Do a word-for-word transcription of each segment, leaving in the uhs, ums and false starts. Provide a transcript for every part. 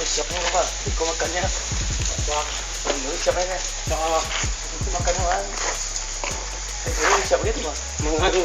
Siap ni, Bang. Iko makan nyo. Wah. Ini siap ni. Insyaallah. Itu makan nyo, Bang. Ini siap gitu, Bang. Mau aku.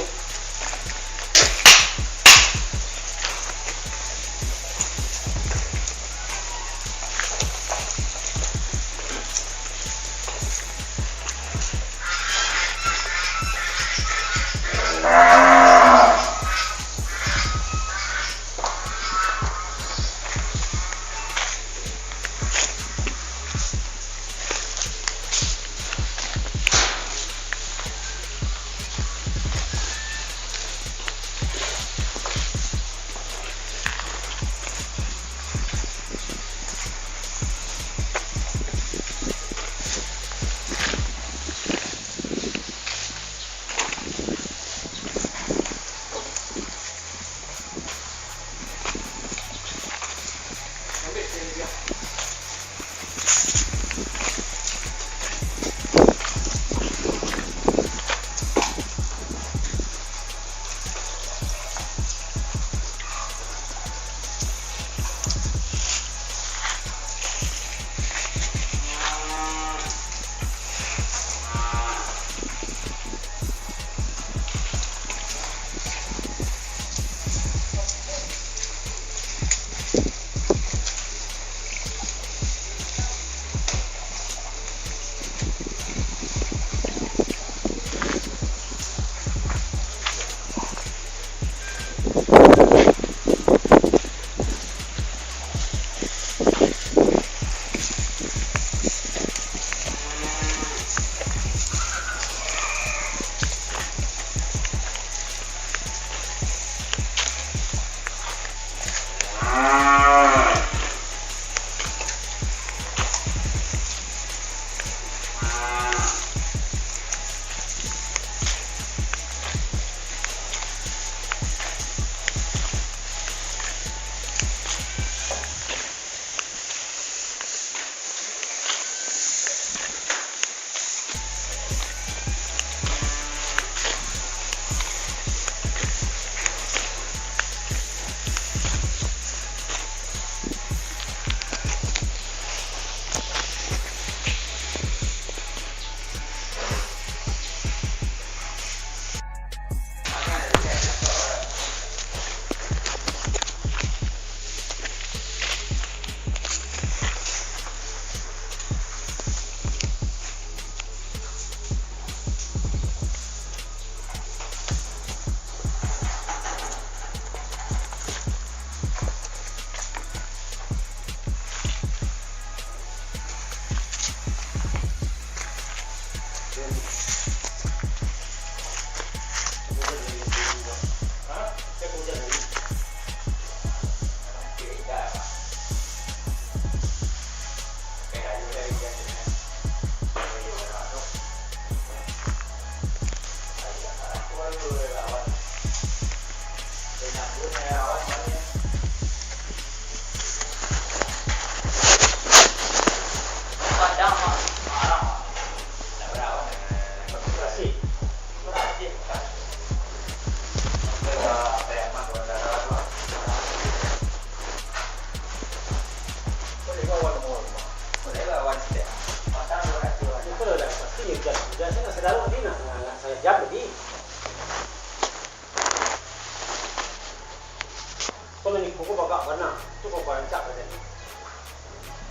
Kalau nipu ko bagak bana, tu ko rancak ka jadi.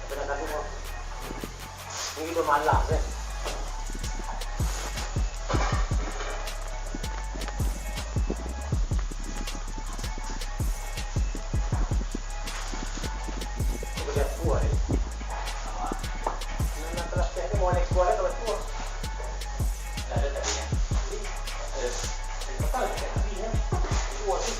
Tapi nak tadu ko. Mungkin tu malas, eh. Tu kerja tua ni. Nah, nah, kelas tiga ni mau naik sekolah kalau tua. Dah ada tadi ya. Jadi, eh, apa lagi tadi ya? Tua tu.